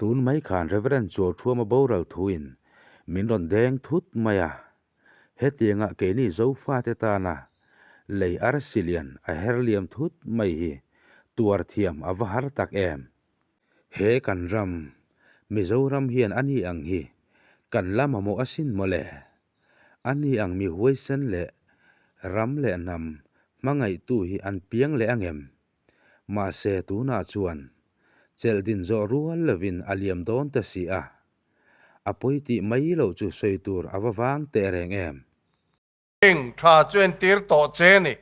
Tun mai khan Rev. Chualthuama boral thuin min rawn deng thut mai a. Hetianga keini Zofate tana lei arsi lian a her liam thut mai hi tuar thiam a va har tak em? He kan ram, Mizoram hian a ni ang hi kan la mamawh asin mawle. A ni ang mi huaisen leh ram leh hnam hmangaihtu hi an piang leh angem? Mahse tunah chuan chelh din zawh rual lovin a liam dawn ta si a, a pawi tih mai loh chu sawi tur a va vang teh reng em? Eng tha chu entir tawh che ni?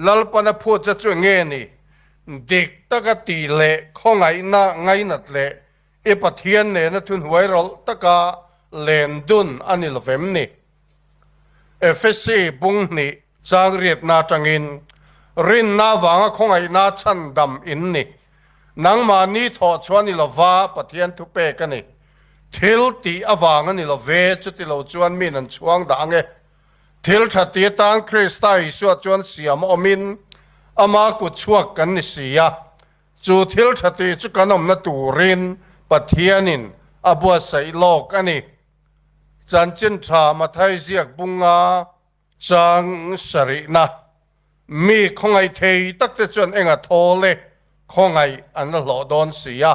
Lalpana phut che chu nge ni? Dik taka tih leh khawngaihna ngainat leh i Pathian nena thunhuai rawlh taka len dun a ni lovem ni? Efesi bunghnih chang riatna atangin rinna avanga khawngaihna chhandam in ni. Nangmahni thawh chuan i lova Pathian thupek a ni. Thil tih avang a ni lo ve, chuti lo chuan min an chhuang dah ang e. Thil tha ti atan Krista Isua chuan siam a awmin ama kut chhuak kan ni si a. Chu thil tha ti chu kan awmna turin Pathianin a buatsaih lawk a ni. Chanchin tha Mathai ziak bunga chang sarihna Mi khawngaih thei tak te chuan enga thawl e, khawngaih an la hlawh dawn si a.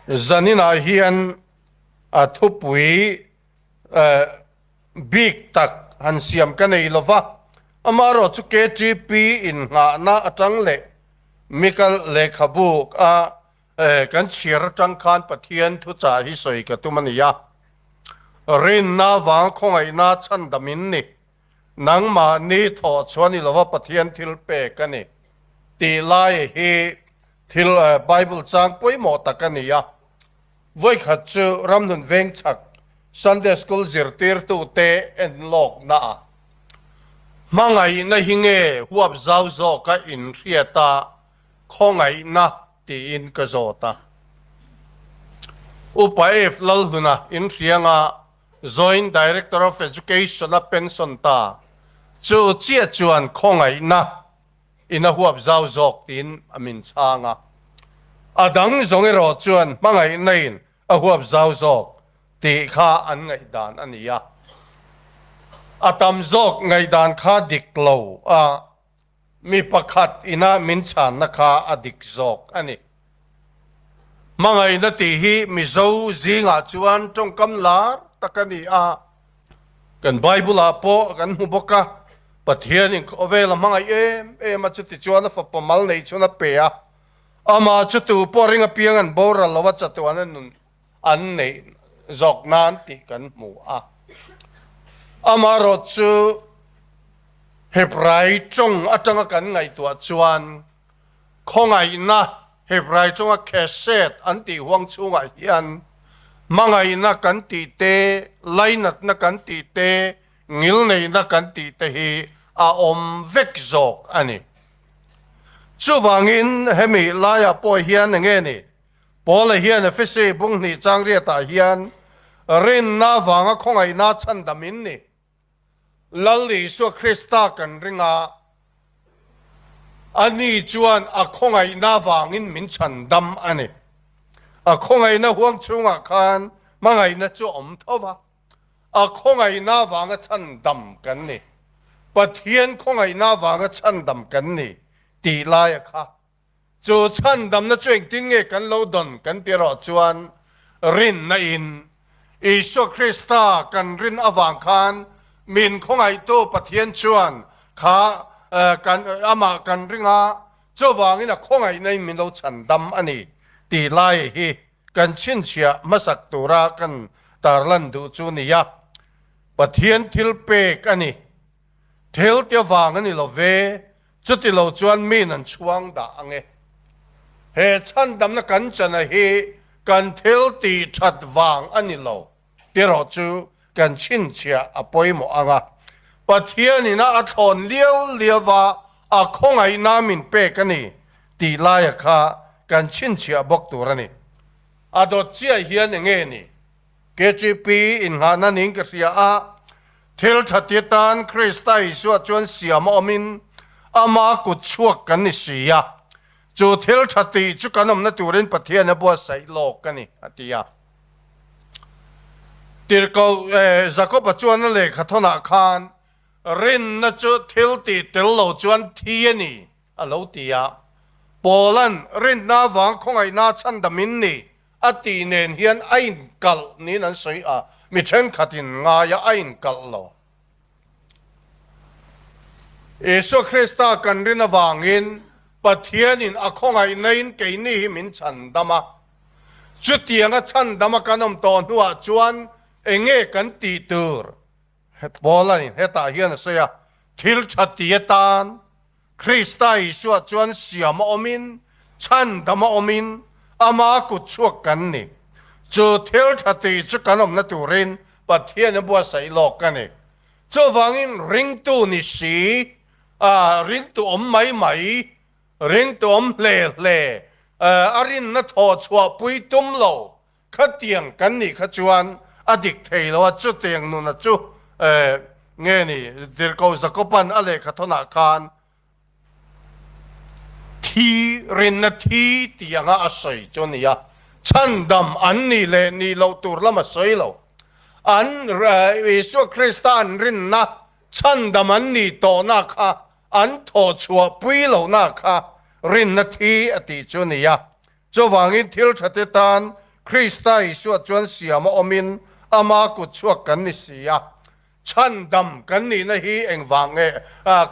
Zaninah hian a thupui bik tak han siam ka nei lo va, amaherawh chu KTP innghahna atang leh Mikal lehkhabu a kan chhiar atang khan Pathian thuchah hi sawi ka tum a ni a. Rinna vanga khawngaihna chhandam in ni. Nangmahni thawh chuan i lova Pathian thil pek a ni tih lai hi thil Bible chang pawimawh tak a ni a. Vawikhat chu Ramhnun Vengchhak Sunday School zirtirtute en lawkna ah hmangaihna hi nge huap zau zawka inhriat a khawngaihna tiin ka zawt a. Upa F Lalhluna inhrianga Joint Director of Education a pension ta chu chiah chuan khawngaihna in a huap zau zawk tiin a min chhang a. A dang zawng erawh chuan hmangaihna in a huap zau zawk tih kha an ngaihdan a ni a. A tam zawk ngaihdan kha dik lo a. Mi pakhat ina min chhanna kha a dik zawk a ni. Hmangaihna tih hi Mizo zingah chuan tawngkam lar tak a ni a. Kan Bible-ah pawh kan hmu bawk a, Pathianin khawvel a hmangaih em em a, chuti chuan a fapa mal neih chhun a pe a, amah chu tu pawh ring apiang an boral lo a, chatuan a nun an neih zawk nan tih kan hmu a. Amaherawh chu Hebrai tawng atanga kan ngaihtuah chuan khawngaihna Hebrai tawnga Chesed an tih huang chhungah hian hmangaihna kan tih te, lainatna kan tih te, ngilneihna kan tih te hi a awm vek zawk a ni. Chuvangin hemi laiah pawh hian enge ni? Paula hian Efese bunghnih changriatah hian rinna avanga khawngaihna chhandam in ni. Lal Isua Krista kan ring a, ani chuan a khawngaihna avangin min chhandam a ni. A khawngaihna huang chhungah khan hmangaihna chu a awm tho va, a khawngaihna avanga chhandam kan ni. Pathian khawngaihna avanga chhandam kan ni tih laia kha Chu chhandamna chu engtin nge kan lo dawn kan ti erawh chuan rinna in Isua Krista kan rin avang khan min khawngaihtu Pathian chuan kha kan amah kan ring a, chuvangin a khawngaihna in min lo chhandam a ni tih lai hi kan chhinchhiah hmasak tura kan tarlan duh chu nia. Pathian thil pek a ni. Thil ti avang a ni lo ve. Chuti lo chuan min an chhuang dah ang e. He chhandamna kan chana hi kan thil tih that vang a ni lo tiraw chu kan chhinchhiah a pawimawh ang a. Pathianin a a thlawn liau liau va a khawngaihna min pek a ni tih laia kha kan chhinchhiah bawk tur a ni. A dawt chiah hian enge ni? KTP innghahna niin ka hria a, thil tha ti atan Krista Isua chuan siam a awmin ama kut chhuak kan ni si a. Chu thil tha tih chu kan awmna turin Pathian a buatsaih lawk a ni, a ti a. Tirhkoh Jakoba chuan a lehkha thawnah khan, Rinna chu thil tih tel lo chuan thi a ni, a lo ti a. Paula'n rinna avang khawngaihna chhandamin ni a tih nen hian a inkalh niin an sawi a, mi thenkhatin ngaia a inkalh lo. Isua Krista kan rin avangin Pathianin a khawngaihnain keini hi min chhandam a. Chutianga chhandama kan awm tawh hnuah chuan enge kan tih tur? Paula'n hetah hian a sawi a, Thil tha ti atan Krista Isua chuan siam a awmin, chhandam a awmin, ama kut chhuak kan ni. Chu thil tha tih chu kan awmna turin Pathian a buatsaih lawk a ni. Chuvangin ringtu ni si, ringtu awm mai mai, ringtu awm hle hle, a rinna thawh chhuahpui tum lo, Khatiang kan nih kha chuan a dik thei lo a, chutiang nuna chu nge ni Tirhkoh Jakoban a lehkha thawnah khan thi rinna thi tih anga a sawi chu a ni a, chhandam an nih leh nih loh tur lam a sawi lo. An Isua Krista an rinna chhandam an nih tawhna kha an thawh chhuah pui lohna kha rinna thi a tih chu a ni a. Chuvangin thil thate tan Krista Isua chuan siam a awmin ama kut chhuak kan ni si a. Chhandam kan nihna hi engvang nge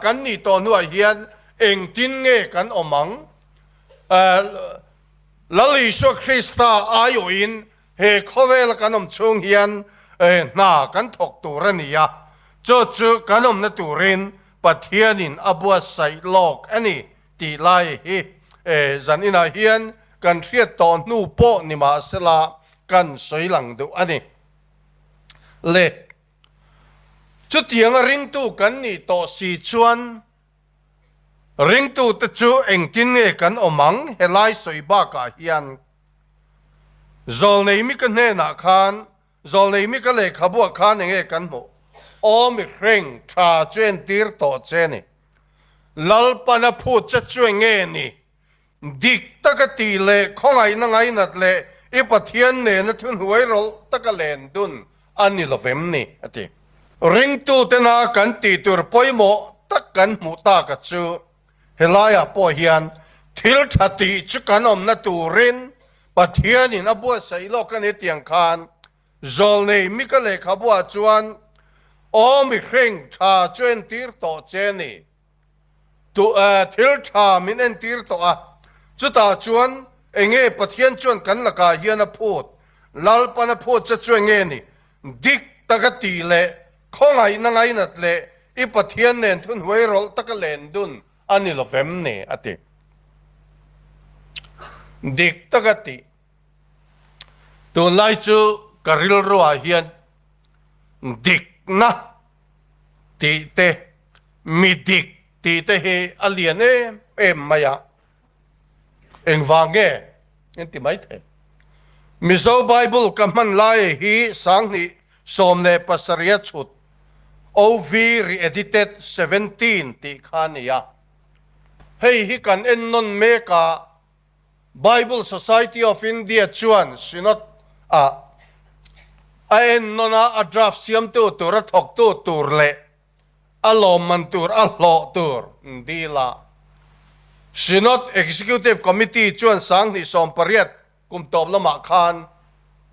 kan nih tawh hnuah hian engtin nge kan awm ang? Lal Isua Krista aiawhin he khawvela kan awm chhung hian hna kan thawk tur a ni a, chu chu kan awmna turin Pathianin a buatsaih lawk a ni. Tih lai hi zan inah hian kan hriat tawh hnu pawh ni mahsela kan sawi lang deuh a ni. Le, chutianga ringtu kan nih tawh si chuan ringtute chu engtin nge kan awm ang helai sawi bakah hian Zawlnei Mika hnenah khan Zawlnei mi ka lehkhabuah khan enge kan hmuh? Aw mihreng tha chu entir tawh che ni. Lalpan a phut che chu enge ni? Dik taka tih leh khawngaihna ngainat leh i Pathian nena thuhnuai rawlh taka len dun a ni lovem ni? a ti. Ringtutena kan tih tur pawimawh tak kan hmuh taka chu helaiah pawh hian thil tha tih chu kan awmna turin Pathianin a buatsaih lawk a ni tiang khan Zawlnei Mika lehkhabuah chuan, Aw mihring tha chu entir tawh che ni. Tu thil tha min entir tawh a, chutah chuan enge Pathian chuan kan lakah hian a phut, Lalpan a phut che chu enge ni? Dik taka tih leh khawngaihna ngainat leh i Pathian nen thunhuai rawlh taka len dun A ni lo vem ni a ti. Dik tak a ti. Tunlai chu ka rilruah hian dikna tih te, mi dik tih te hi a lian em em mai a. Engvang nge in ti mai thei. Mizo Bible ka hman lai hi 2017 a chhut OV Re-edited 17 tih kha a ni a. Hei hi kan en nawn mek a, Bible Society of India chuan Synod ah a en nawn a, a draft siamtu tur, a thawktu tur leh a lawmman tur a hlawh tur dil a. Synod Executive Committee chuan 2018 kum tawp lamah khan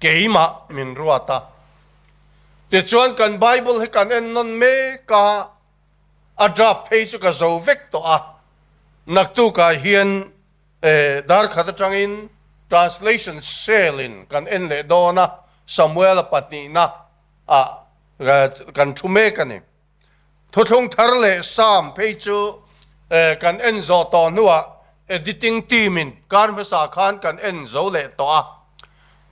keimah min ruat a. Tichuan kan Bible hi kan en nawn mek a, a draft phei chu ka zo vek tawh a. Naktukah hian dar khat atangin translation cell in kan en leh dawn a, Samuel-a pahnihna ah kan thu mek a ni. Thuthlung thar leh Psalm phei chu kan en zawh tawh hnuah editing team in kar hmasa khan kan en zo leh tawh a,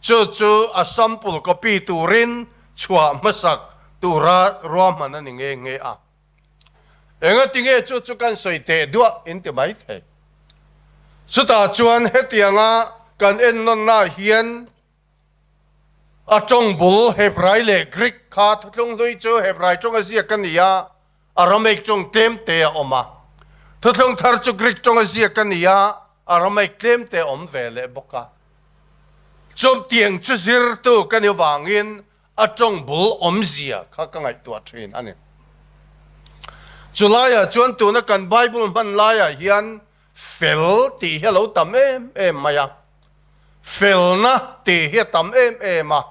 chu chu a sample copy turin chhuah hmasak tura ruahman a ni nghe nghe a. Engatinge chu chu kan sawi teh duah in ti mai thei. Chutah chuan hetianga kan en nawnna hian A tawng bul Hebrai leh Greek kha thuthlung hlui chu Hebrai tawnga ziak a ni a, Aramaic tawng tlem te a awm a. Thuthlung thar chu Greek tawnga ziak a ni a, Aramaic tlem te awm ve leh bawk a. Chumtiang chu zirtu ka ni vangin a tawng bul awmzia kha ka ngaihtuah thin a ni. Chulaiah chuan tuna kan Bible hman laiah hian fel tih hi a lo tam em em mai a, felna tih hi a tam em em a.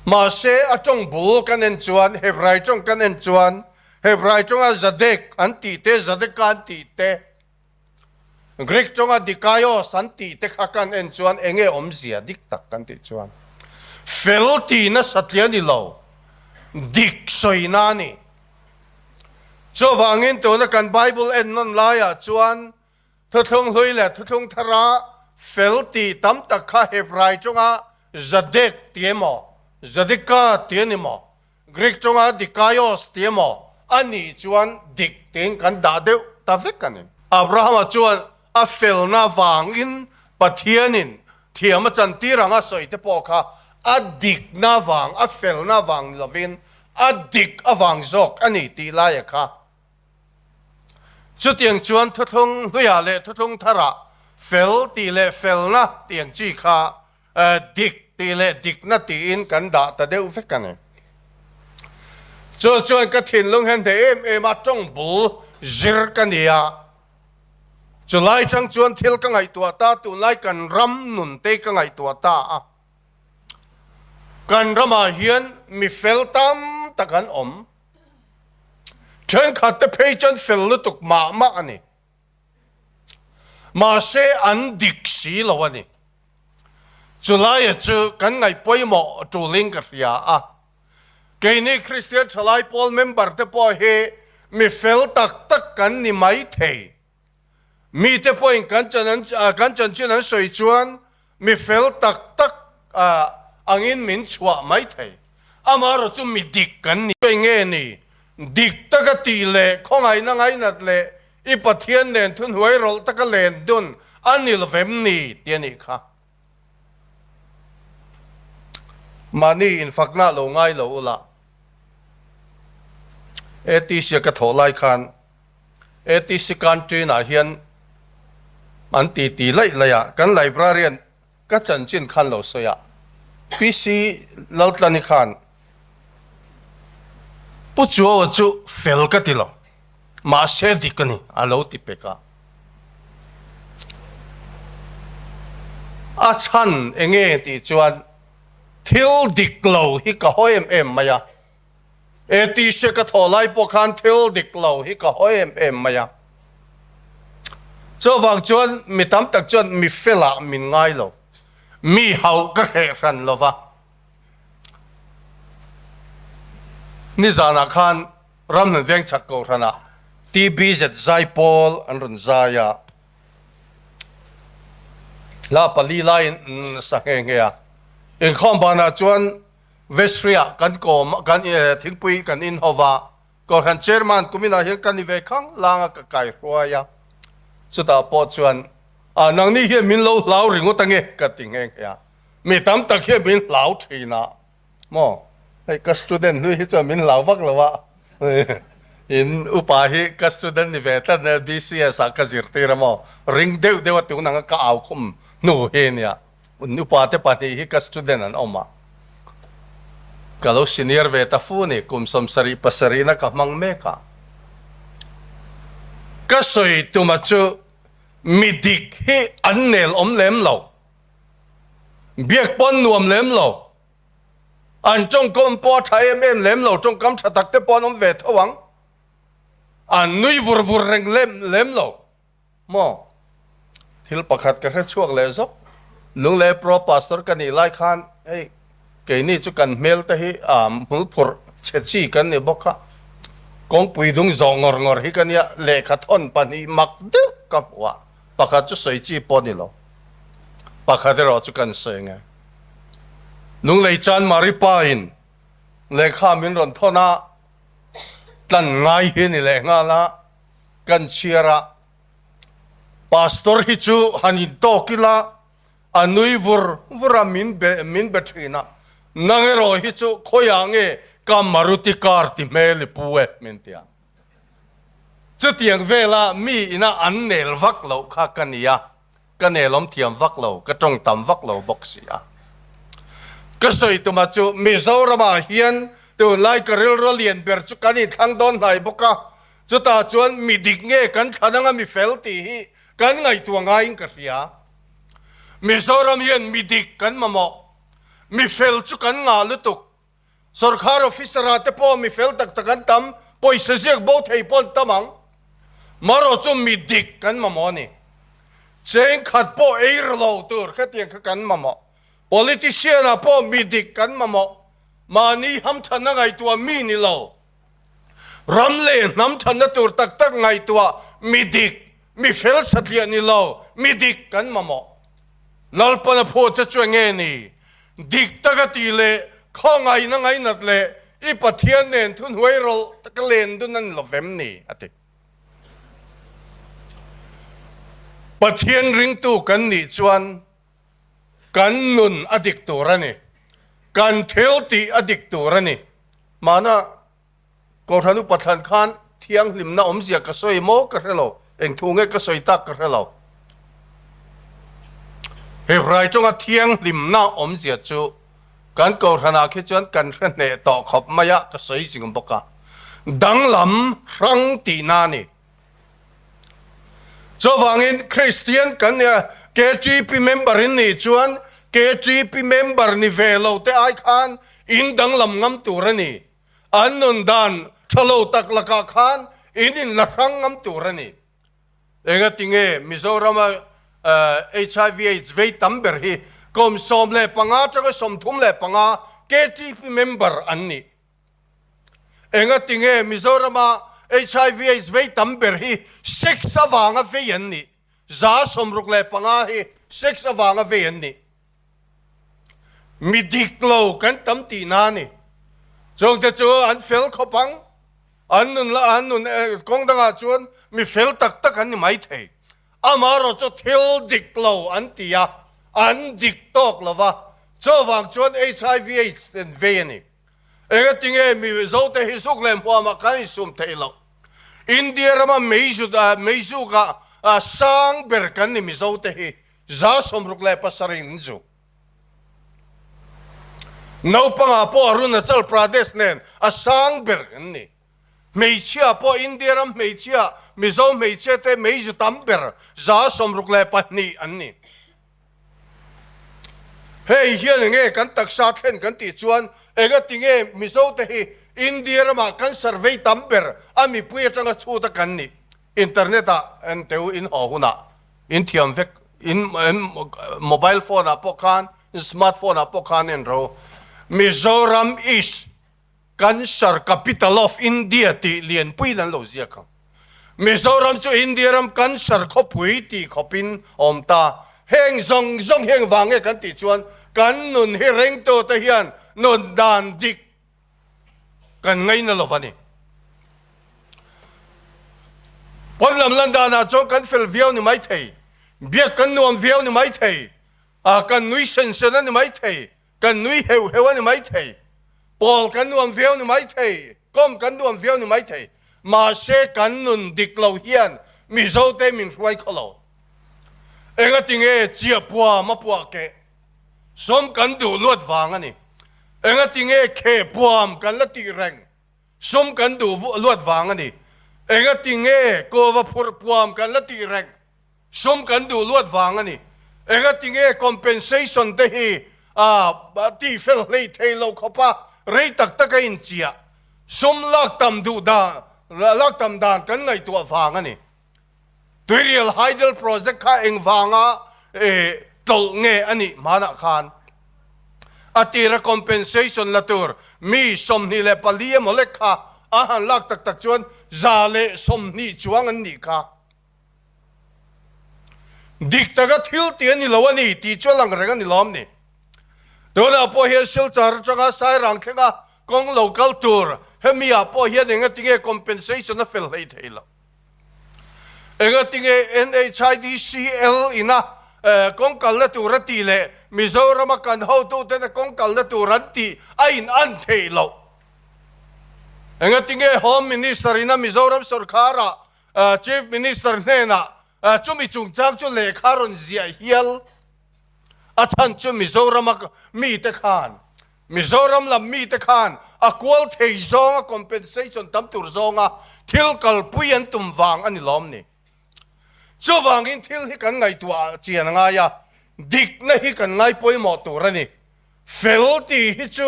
Mahse a tawng bul kan en chuan, Hebrai tawng kan en chuan, Hebrai tawnga Zadek an tih te, Zadeka an tih te, Greek tawnga Dikaios an tih te kha kan en chuan eng nge awmzia dik tak kan tih chuan fel tih nasa tliah a ni lo, dik sawina a ni. Chuvangin tuna kan Bible en nawn laiah chuan Thuthlung hlui leh thuthlung thara fel tih tam tak kha Hebrai tawnga Zadek tih emaw, Zadika tih a ni maw? Greek tawnga dikaios tih emaw a nih chuan dik tiin kan dah deuh ta vek a ni. Abrahama chuan a felna vangin Pathianin thiam a chantir ang a sawi te pawh kha a dikna vang, a felna vang ni lovin a dik avang zawk a ni tih laia kha. Chutiang chuan thuthlung hluiah leh thuthlung tharah fel tih leh felna tih ang chi kha Dik tih leh dikna tiin kan dah ta deuh vek a ni. Chu chuan ka thinlung hian hneh em em a, tawng bul zir ka ni a. Chulai chang chuan thil ka ngaihtuah ta, tunlai kan ram nun te ka ngaihtuah ta a. Kan ramah hian mi fel tam tak an awm. Thenkhat te phei chuan fel lutuk mah mah a ni. Mahse an dik si lo a ni. Chulaia chu kan ngaih pawimawh tulin ka hria a. Keini Kristian Thalai Pawl member te pawh hi mi fel tak tak kan ni mai thei. Mite pawhin kan kan chanchin an sawi chuan Mi fel tak tak angin min chhuah mai thei. Amaherawh chu mi dik kan ni. Enge ni? Dik taka tih leh khawngaihna ngainat leh i Pathian nen thunhuai rawlh taka len dun a ni lovem ni tih a nih kha. Mahni infakna lo ngai lo ula. ATC a ka thawh lai khan ATC Canteen ah hian an ti ti laih laih a, kan librarian ka chanchin khan lo sawi a, PC Laltlani khan Pu Chuaua chu fel ka ti lo, mahse dik a ni a lo ti pek a. A chhan enge tih chuan thil dik lo hi ka haw em em mai a. E tih hria ka thawh lai pawh khan thil dik lo hi ka haw em em mai a. Chuvang chuan mi tam tak chuan mi felah min ngai lo, mi hauh ka hreh hran lo va. Nizanah khan Ramhlun Vengchhak Kohhranah TBZ Zaipawl an rawn zai a, hla pali laiin sa nghe nghe a. Inkhawm banah chuan Vestry-ah kan kawm kan thingpui kan in ho va, Kohhran Chairman kuminah hian ka ni ve khang lang a ka kai hruai a, chutah pawh chuan ah nangni hian min lo hlau ringawt ange ka ti nghe nghe a, mi tam tak hian min hlau thin a maw, hei ka student hlui hi chuan min hlau vak lo a, in upa hi ka student ni ve tlat nia BCS ah ka zirtir a maw, ring deuh deuh a tun anga ka au khum hnu hi nia. Upa te pahnih hi ka student an awm a, ka lo senior ve ta fu ni, kum 77 pasarihna ka hmang mek a. Ka sawi tuma chu mi dik hi an nel awm lem lo, biak pawh an nuam lem lo, an tawngkawm pawh a tha em em lem lo, tawngkam tha tak te pawh an awm ve tho ang, an nui vur vur reng lem lem lo. Maw? Thil pakhat ka hre chhuak leh zawk. Lunglei Pro Pastor ka nih lai khan hei keini chu kan hmel te hi hmul phurh chhe chi kan ni bawk a, kawngpui dung zawh ngawr ngawr hi ka nia, lehkha thawn pahnih mak deuh ka hmu a, pakhat chu sawi chi pawh ni lo, pakhat erawh chu kan sawi nge. Lunglei Chanmari pa in lehkha min rawn thawn a, tlan ngai hi ni leh nghal a. Kan chhiar a, Pastor hi chu han intawk ila, a nui vur vur a, min be min be thin a, nang erawh hi chu khawiah nge ka Maruti car ti hmel i pu e, min ti a. Chutiang vela mi ina an nel vak loh kha ka ni a, ka nelawm thiam vak lo, ka tawng tam vak lo bawk si a. Ka sawi tuma chu Mizoramah hian tunlai ka rilru lian ber chu kan inthlang dawn hnai bawk a, chutah chuan mi dik nge kan thlan anga mi fel tih hi kan ngaihtuah ngaiin ka hria. Mizoram hian mi dik kan mamawh, mi fel chu kan ngah lutuk. Sorkar officer ah te pawh mi fel tak tak an tam, pawisa ziak bo thei pawh an tam ang. Marawh chu mi dik kan mamawh a ni. Cheng khat pawh ei ri lo tur khatiang kha kan mamawh. Politician ah pawh mi dik kan mamawh. Mahni hamthanna ngaihtuah mi ni lo. Ram leh hnam thanna tur tak tak ngaihtuah mi dik, mi fel satliah ni lo, mi dik kan mamawh. Lalpan a phuah che chu enge ni? Dik taka tih leh khawngaihna ngainat leh i Pathian nen thuhnuai rawlh taka len dun a ni lo vem ni? a ti. Pathian ringtu kan nih chuan kan nun a dik tur a ni. Kan thil tih a dik tur a ni. Mahna Kohhran upa thlan khan thianghlimna awmzia ka sawi maw ka hre lo, eng thu nge ka sawi tak ka hre lo. Hebrai tawnga thianghlimna awmzia chu kan Kohhranah khi chuan kan hre hneh tawh khawp mai a, ka sawi zing bawk a. Danglam hrang tihna a ni. Chuvangin Kristian kan nia, KTP member in nih chuan KTP member ni ve lo te ai khan in danglam ngam tur a ni. An nun dan tha lo tak lakah khan in in la hrang ngam tur a ni. Engatinge Mizorama HIV AIDS vei tam ber hi kum 15 atanga 35 KTP member an nih. Engatinge Mizorama HIV AIDS vei tam ber hi sex avanga vei an nih? 65 hi sex avanga vei an nih. Mi dik lo kan tam tihna a ni. Chungte chu an fel khawp ang. An nun la an nun kawng dangah chuan mi fel tak tak an ni mai thei. Amaherawh chu thil dik lo an ti a, an dik tawk lo va, chuvang chuan HIV AIDS an vei a ni. Engatinge Mizote hi zuk leh hmuamah kan insum theih loh? India rama meizut meizukah sang ber kan ni Mizote hi 67 in zuk. Naupangah pawh Arunachal Pradesh nen a sang ber kan ni. Hmeichhia pawh India ram hmeichhia Mizo hmeichhia te meizu tam ber 62 an ni. Hei hian enge kan taksa thlen kan tih chuan engatinge Mizo te hi India ramah kan survey tam ber a mipui atanga chhut a kan nih. Internet ah en teu in haw hunah in thiam vek in mobile phone ah pawh khan smart phone ah pawh khan en ro. Mizoram is Cancer Capital of India tih lianpuiin an lo ziak ang. Mizoram chu India ram cancer khawpui tih khawpin a awm ta. Heng zawng zawng hi engvang nge kan tih chuan kan nun hi rengtute hian nun dan dik kan ngaina lo va ni. Pawn lam lan danah chuan kan fel viau ni mai thei, biak kan nuam viau ni mai thei, kan nui sen sen a ni mai thei, Kan nui heuh heuh a ni maithei, pawl kan nuam viau ni maithei, kawm kan nuam viau ni maithei, mahse kan nun dik lo hian Mizote min hruai khaw lo. Engatinge chiahpuam a puah keh sawm kan duh luat vang a ni. Engatinge khehpuam kan la tih reng sum kan duh luat vang a ni. Engatinge kawva phurh puam kan la tih reng Sum kan duh luat vang a ni. Engatinge compensation te hi a tihfel hlei thei lo khawp a, rei tak tak a inchiah. Sum lak tam duh dan, lak tam dan kan ngaihtuah vang a ni. Tuirial Hydel Project kha engvanga tlawlh nge a nih hmanah khan a tira compensation la tur mi 24 emaw lek kha a han lak tak tak chuan 120 chuang an nih kha. Dik taka thil tih a ni lo a ni tih chu a lang reng a ni lawm ni. Tunah pawh hian Silchar atanga Sairang thlenga kawng lo kal tur hemi ah pawh hian engatinge compensation a fel hlei thei lo. Engatinge NHIDCL ina kawng kalna tur a tih leh Mizorama kan hotutena kawng kalna tur an tih a in an theih loh. Engatinge Home Minister ina Mizoram sorkharah. Chief Minister hnenah chumi chungchang chu lehkha rawn ziah hial. A chhan chu Mizorama mite khan, Mizoram lam mite khan a kual thei zawnga compensation tam tur zawnga thil kalpui an tum vang a ni lawm ni. Chuvangin thil hi kan ngaihtuah chian a ngai a, dikna hi kan ngai pawimawh tur a ni. Fel tih hi chu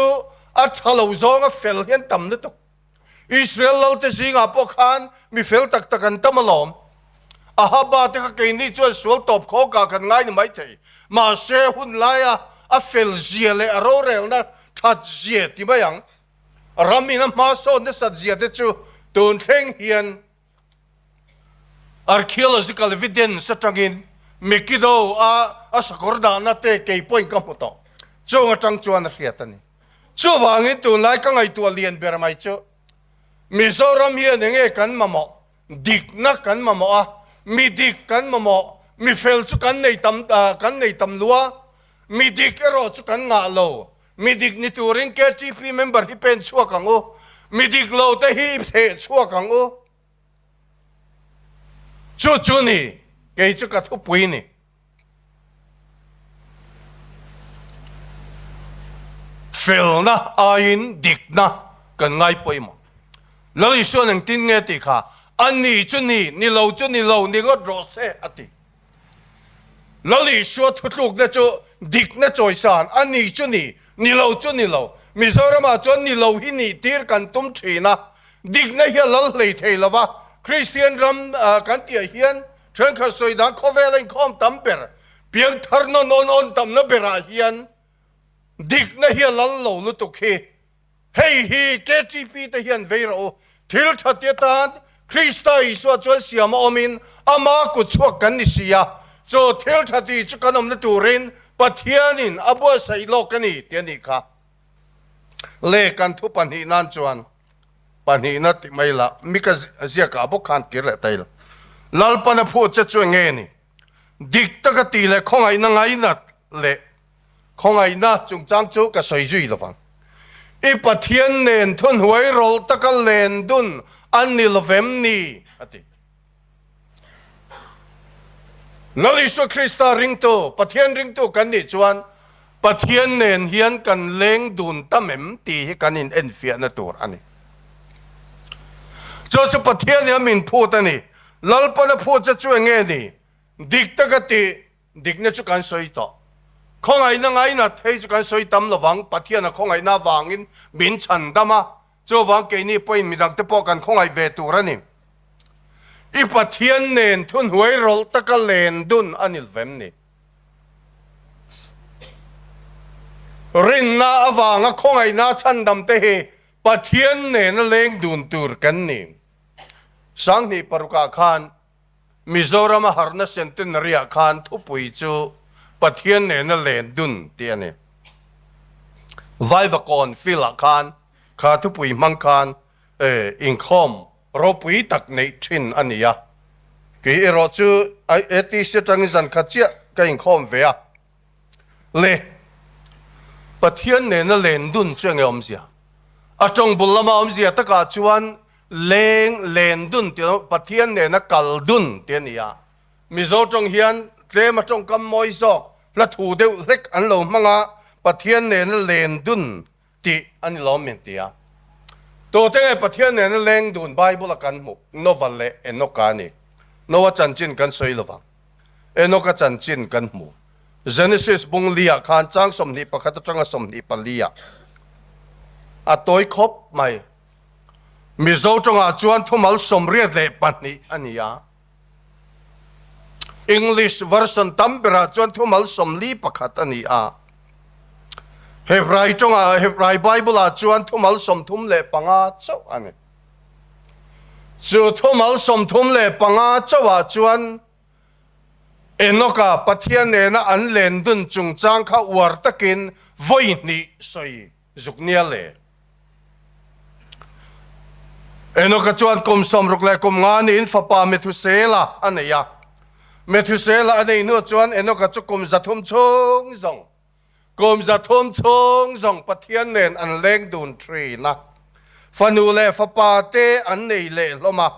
a tha lo zawnga fel hi an tam lutuk. Israel lalte zingah pawh khan mi fel tak tak an tam alawm. Ahaba te kha keini chuan sual tawp khawkah kan ngai ni maithei. Mahse hun laia a fel zia leh a rorelna that zia ti mai ang. Ram in a hma sawn nasat zia te chu tun thleng hian Archaeological evidence atangin Megiddo a a sakawr dahna te kei pawhin ka hmu tawh. Chung atang chuan a hriat a ni. Chuvangin tunlai ka ngaihtuah lian ber mai chu Mizoram hian enge kan mamawh? Dikna kan mamawh a, mi dik kan mamawh, mi fel chu kan nei tam kan nei tam lua, mi dik erawh chu kan ngah lo. Mi dik ni turin KTP member hi pen chhuak ang u, mi dik lo te hi i theh chhuak ang u. Chu chu ni, kei chu ka thupui ni. Felna aiin dikna kan ngai pawimawh. Lal Isuan engtin nge tih kha, A ni chu ni, ni lo chu ni lo, ni ngawt rawh se, a ti. Lal Isua thutlukna chu dikna chawisan, a ni chu ni, ni lo chu ni lo. Mizoramah chuan ni lo hi nih tir kan tum thin a, dikna hi a lal hlei thei lo va. Kristian ram kan tihah hian thenkhat sawi dan khawvela inkhawm tam ber, piangthar nawn awn awn tamna berah hian dikna hi a lal lo lutuk hi. Hei hi KTP te hian vei rawh u. Thil tha te atan Krista Isua chuan siam a awmin ama kut chhuak kan ni si a, chu thil tha ti chu kan awmna turin Pathianin a buatsaih lawk a ni tih a nih kha. Le kan thu pahnih nan chuan pahnihna ti mai la, mi ka ziakah bawk khan kir leh ta ila. Lalpan a phut che chu enge ni? Dik taka tih leh khawngaihna ngainat leh Khawngaihna chungchang chu ka sawi zui lovang. I Pathian nen thunhuai rawlh taka len dun a ni lovem ni? a ti. Lal Isua Krista ringtu, Pathian ringtu kan nih chuan Pathian nen hian kan leng dun tam em tih hi kan in enfiahna tur a ni. Chu chu Pathian hi a min phut a ni. Lalpana phut che chu enge ni? Dik taka tih Dikna chu kan sawi tawh. Khawngaihna ngainat hei chu kan sawi tam lovang, Pathian a khawngaihna avangin min chhan dam a, chuvang keini pawhin midangte pawh kan khawngaih ve tur a ni. I Pathian nen thuhnuai rawlh taka len dun a ni lvem ni. Rinna avanga khawngaihna chhandam te hi Pathian nena leng dun tur kan ni. Sanghnih parukah khan Mizoram a harhna centenary ah khan thupui chu Pathian nena len dun tih a ni. Vaivakawn field ah khan kha thupui hmang khan inkhawm ropui tak neih thin a ni a. Kei erawh chu ATC atangin zan khat chiah ka inkhawm ve a. Le Pathian nena len dun chu enge awmzia? A tawng bul lama awmzia takah chuan leng len dun tih a Pathian nena kal dun tih a ni a. Mizo tawng hian tlema tawngkam mawi zawk hla thu deuh hlek an lo hmang a, Pathian nena len dun tih a ni lawm min ti a. Tute nge Pathian nena leng dun Bible a kan hmuh Nova leh Enoka a ni. Noa chanchin kan sawi lovang. Enoka chanchin kan hmu. Genesis bung liah khan chang 21 atanga 24 ah a tawi khawp mai. Mizo tawngah chuan thumal 82 a ni a. English version tam berah chuan thumal 41 a ni a. Hebrai tawngah Hebrai Bible-ah chuan thumal 35 chauh a ni. Chu thumal 35 chauhah chuan Enoka Pathian nena an len dun chungchang kha uar takin vawi hnih sawi zuk nia le. Enoka chuan kum 65 niin fapa Methusela a nei a. Methusela a nei hnu chuan Enoka chu kum 300 chhung zawng Kum 300 chhung zawng Pathian nen an leng dun thin a, fanu leh fapa te an nei leh hlawm a.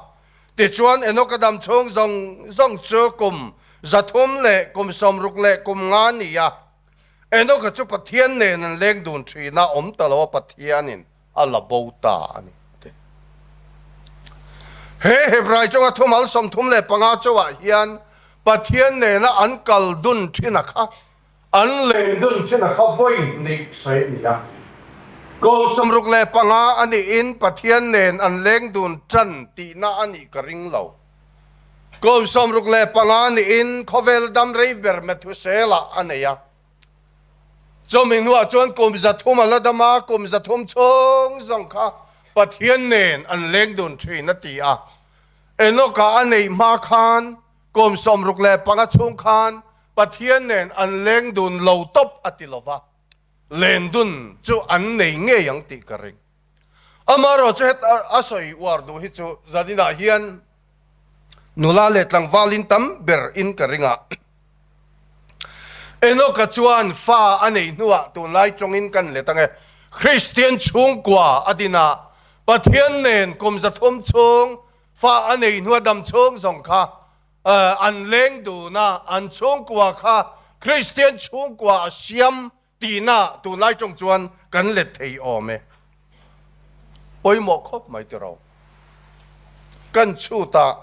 Tichuan, Enoka dam chhung zawng zawng chu kum 300 leh kum 60 leh kum nga a ni a. Enoka chu Pathian nen an leng dun thin a, awm ta lo a Pathianin a la bo ta a ni, a ti. He Hebrai chunga thumal 35 chauhah hian Pathian nena an kal dun thin a kha An lei dun chin a kha vawi nih sawi a ni a. Kum 65 a nihin Pathian nen an leng dun tan tihna a nih ka ring lo. Kum 65 nihin khawvel dam rei ber Methuselah a nei a. Chumi hnuah chuan kum 300 a la dam a, kum 300 chhung zawng kha Pathian nen an leng dun thin a ti a. Enoka a neih hma khan Kum 65 chhung khan Pathian nen an leng dun lo tawp a ti lova, len dun chu an nei ngei ang tih ka ring. Amaherawh chu het a sawi uar duh hi chu zaninah hian nula leh tlangvalin tam ber in ka ring a. Enoka chuan fa a nei hnuah tunlai tawngin kan let ange, Kristian chhungkua a din a, Pathian nen kum 300 chhung Fa a nei hnua dam chhung zawng kha an leng dun a, an chhungkua kha Kristian chhungkua a siam tihna tunlai tawng chuan kan let thei awm e. Pawimawh khawp mai tiraw. Kan chhutah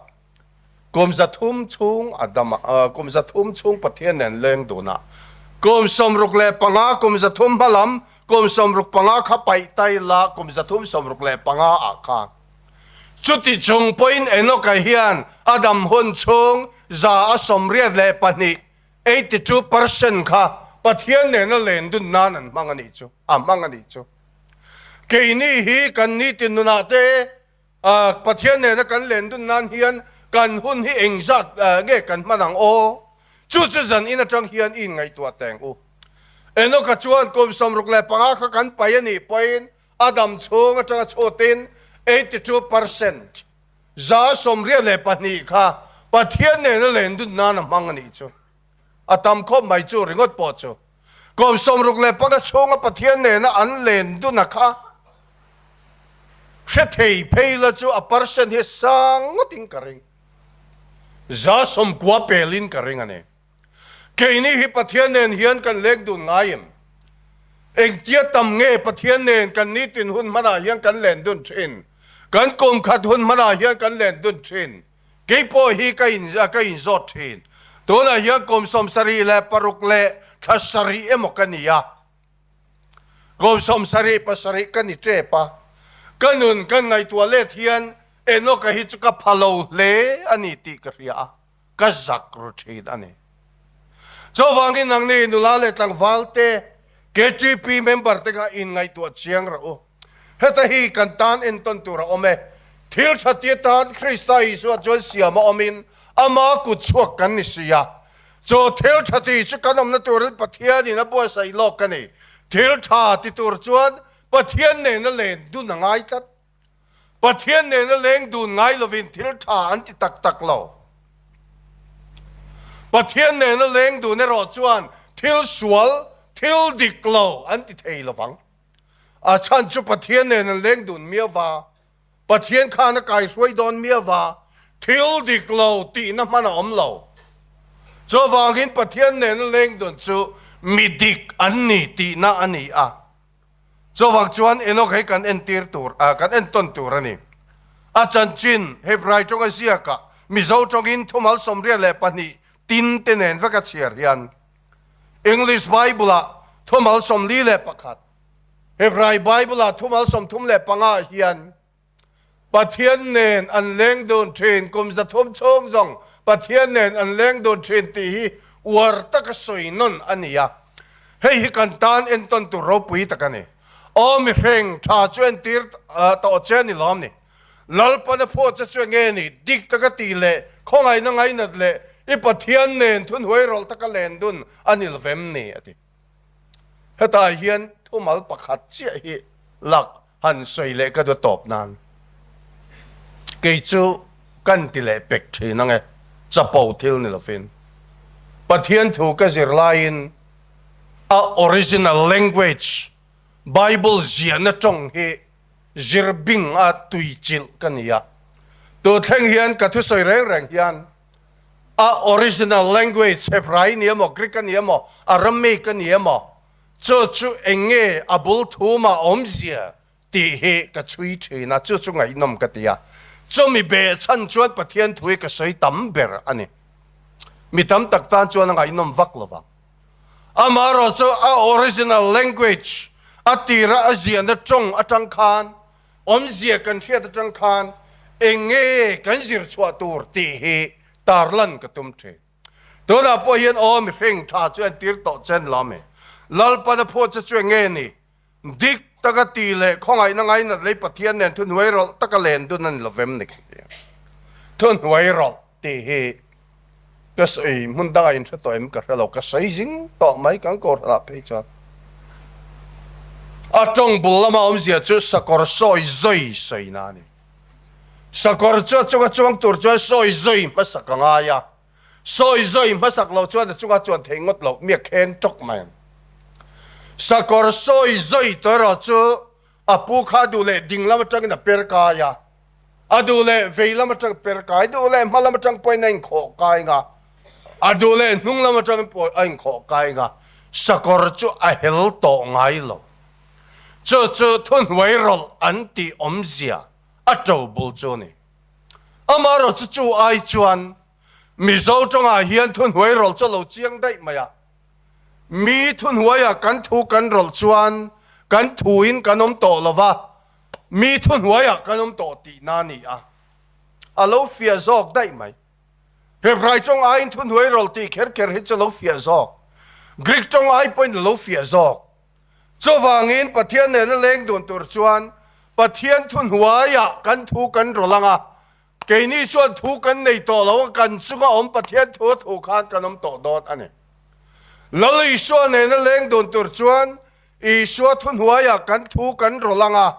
kum 300 chhung a dam a, kum 300 chhung Pathian nen leng dun a, kum 65 kum 300 hma lam kum 65 kha paih tai la kum 365 ah khan Chuti chung pawhin Enoka hian a dam hun chhung 82%, 82%, kha Pathian nena len dun nan an hmang a nih chu, a hmang a nih chu. Keini hi kan nitin nunah te Pathian nena kan len dun nan hian kan hun hi engzat nge kan hman ang aw? Chu chu zan in atang hian i inngaihtuah teng u. Enoka chuan kum 65 kha kan pai a nih pawhin A dam chhung atanga chhutin 82% 82% kha Pathian nena len dun nan a hmang a nih chu. A tam khawp mai chu ringawt pawh chu. Kum 65 chhunga Pathian nena an len dun a kha hre thei phei la chu a percent hi sang ngawtin ka ring. 90% pelin ka ring a ni. Keini hi Pathian nen hian kan leng dun ngai em? Engtia tam nge Pathian nen kan nitin hun hmanah hian kan len dun thin? Kan kum khat hun hmanah hian kan len dun thin? Kei pawh hi ka in ka inzawt thin. Tunah hian kum 76 leh thla sarih emaw ka ni a. Kum 77 ka ni tep a. Ka nun kan ngaihtuah let hian Enoka hi chu ka pha lo hle a ni tih ka hria a. Ka zak ru thin a ni. Chuvangin nangni nula leh tlangval te, KTP member te kha inngaihtuah chiang rawh u. Heta hi kan tan entawn tur a awm e. Thil tha tia tan Krista Isua chuan siam a awmin ama kut chhuak kan ni si a. Chu thil tha ti chu kan awmna turin Pathianin a buatsaih lawk a ni. Thil tha ti tur chuan Pathian nena len dun a ngai tlat. Pathian nena leng dun ngai lovin thil tha an ti tak tak lo. Pathian nena leng dun erawh chuan thil sual, thil dik lo an ti thei lovang. A chhan chu Pathian nen an leng dun miau va, Pathian khan a kaihruai dawn miau va, thil dik lo tihna hman a awm lo. Chuvangin Pathian nena leng dun chu mi dik an ni tihna a ni a. Chuvang chuan Enoch hi kan entir tur, kan entawn tur a ni. A chanchin Hebrai tawnga ziakah Mizo tawngin thumal 82 tin te nen veka chhiar hian English Bible-ah thumal 41, Hebrai Bible-ah thumal 35 hian Pathian nen an leng dun thin, kum 300 chhung zawng Pathian nen an leng dun thin tih hi uar taka sawi nawn a ni a. Hei hi kan tan entawn tur ropui tak a ni. Aw mihreng tha chu entir tawh che a ni lawm ni. Lalpan a phuah che chu enge ni? Dik taka tih leh khawngaihna ngainat leh i Pathian nen thunhuai rawlh taka len dun a ni lovem ni? a ti. Hetah hian thumal pakhat chiah hi lak han sawi leh ka duh tawp nan kei chu kan ti leh pek thin ang e, chapo thil ni lovin. Pathian thu ka zir laiin a original language Bible ziahna tawng hi zir bing a tui chilh ka ni a. Tu thleng hian ka thusawi reng reng hian a original language Hebrai ni emaw, Greek a ni emaw, Aramaic a ni emaw, chu chu eng nge a bul thuma awmzia tih hi ka chhui thin a, chu chu ngaihnawm ka ti a. Chumi behchhan chuan Pathian thu hi ka sawi tam ber a ni. Mi tam tak tan chuan a ngaihnawm vak lo vang. Amaherawh chu a original language a tira a ziahna tawng atang khan Awmzia kan hriat atang khan eng nge kan zir chhuah tur tih hi tarlan ka tum thin. Tunah pawh hian aw mihring tha chu entir tawh chen lam e. Lalpan a phuat che chu eng nge ni? Dik taka ti leh khawngaihna ngainat lei Pathian nen thuhnuai rawlh taka len dun a ni lovem ni ka ti a. Thuhnuai rawlh tih hi Ka sawi hmun dangah in hre tawh em ka hre lo, ka sawi zing tawh mai kan kohhranah phei chuan. A tawng bul lama awmzia chu sakawr sawi zawi sawina a ni. Sakawr chu a chunga chuang tur chuan sawi zawi hmasak a ngai a, sawi zawi hmasak lo chuan a chunga chuan thei ngawt loh mi a kheng tawk mai ang. Sakawr sawi zawi tawh erawh chu a pu kha duh leh ding lam atangin a per kai a, A duh leh vei lam atang per kai, duh leh hma lam atang pawhin a inkhawh kai nga, a duh leh hnung lam atangin pawh a inkhawh kai nga, sakawr chu a hel tawh ngai lo. Chu chu thuhnuai rawlh an tih awmzia a to bul chu a ni. Amaherawhchu chu ai chuan Mizo tawngah hian thuhnuai rawlh chu a lo chiang daih mai a. Mi thuhnuaiah kan thu kan rawlh chuan kan thuin kan awm tawh lo va, Mi thuhnuaiah kan awm tawh tihna a ni a, a lo fiah zawk daih mai. Hebrai tawng aiin thuhnuai rawlh tih kher kher hi chu a lo fiah zawk. Greek tawng ai pawhin a lo fiah zawk. Chuvangin Pathian nena leng dun tur chuan Pathian thuhnuaiah kan thu kan rawlh ang a, keini chuan thu kan nei tawh lo a, kan chunga awm Pathian thu a thu khan kan awm tawh dawn a ni. Lal Isua nena leng dun tur chuan Isua thuhnuaiah kan thu kan rawlh ang a,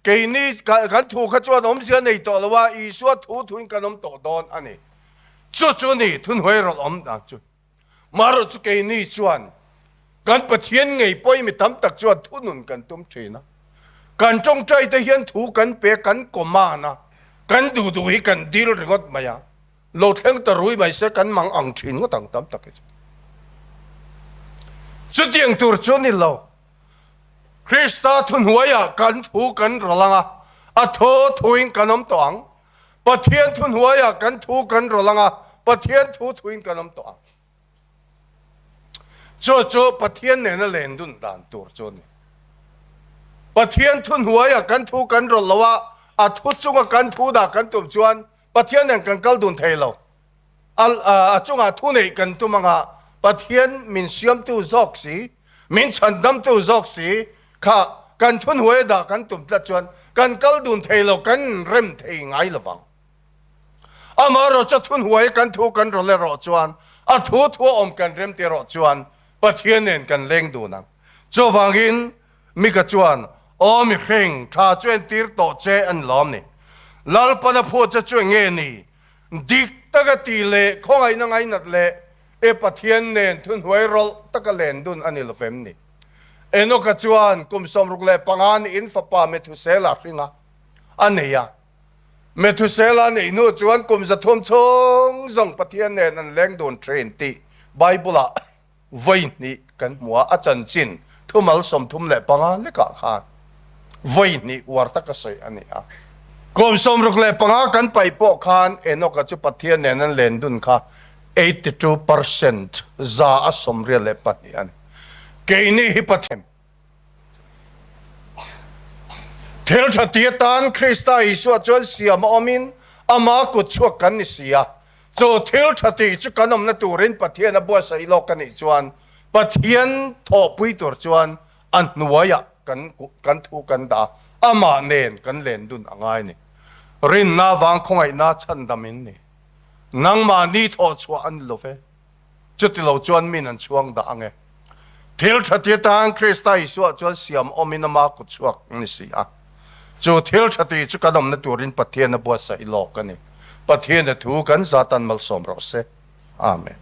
keini kan thu kha chuan awmzia nei tawh lo a, Isua thu thuin kan awm tawh dawn a ni. Chu chu ni thuhnuai rawlh awm dan chu. Marawh chu keini chuan kan Pathian ngei pawhin mi tam tak chuan thunun kan tum thin a. Kan tawngtai te hian thu kan pe, kan command a, kan duh duh hi kan dil ringawt mai a. Lo thleng ta rui mai se kan mang ang thin ngawt ang tam tak hi chu. Chutiang tur chu ni lo. Krista thuhnuaiah kan thu kan rawlh ang a, a thaw thuin kan awm tawh ang. Pathian thuhnuaiah kan thu kan rawlh ang a, Pathian thu thuin kan awm tawh ang. Chu chu Pathian nena len dun dan tur chu a ni. Pathian thuhnuaiah kan thu kan rawlh lo a, a thu chunga kan thu dah kan tum chuan Pathian nen kan kal dun thei lo. A a chungah thu neih kan tum anga Pathian min siamtu zawk si, min chhandamtu zawk si kha kan thuhnuai dah kan tum tlat chuan kan kal dun thei lo, kan rem thei ngai lo vang. Amaherawh chu thuhnuai kan thu kan rawlh erawh chuan a thu thu a awm kan rem ti erawh chuan Pathian nen kan leng dun ang. Chuvangin Mika chuan, Aw mihring, tha chu entir tawh che a ni lawm ni. Lalpan a phut che chu eng nge ni? Dik taka tih leh khawngaihna ngainat leh e Pathian nen thuhnuai rawlh taka len dun a ni lovem ni? Enoka chuan kum 65 niin fapa Methusela hringa a nei a. Methusela neih hnu chuan kum 300 chhung zawng Pathian nen an leng dun thin tih Bible-ah Vawi hnih kan hmu a, a chanchin thumal 35 lekah khan vawi hnih uar taka sawi a ni a. Kum 65 kan paih pawh khan Enoch-a chu Pathian nen an len dun kha 82 percent, 82%, a ni. Keini hi Pathian thil tha ti atan Krista Isua chuan siam a awmin ama kut chhuak kan ni si a. Chu thil tha tih chu kan awmna turin Pathian a buatsaih lawk a nih chuan Pathian thawhpui tur chuan a hnuaiah kan kan thu kan dah a, amah nen kan len dun a ngai a ni. Rinna vang khawngaihna chhandam in ni. Nangmahni thawh chhuah a ni lo ve. Chutilo chuan min an chhuang dah ang e. Thil tha ti atan Krista Isua chuan siam awmin ama kut chhuak a ni si a. Chu thil tha ti chu kan awmna turin Pathian a buatsaih lawk a ni. Pathian a thu kan zat an malsawm rawh se. Amen.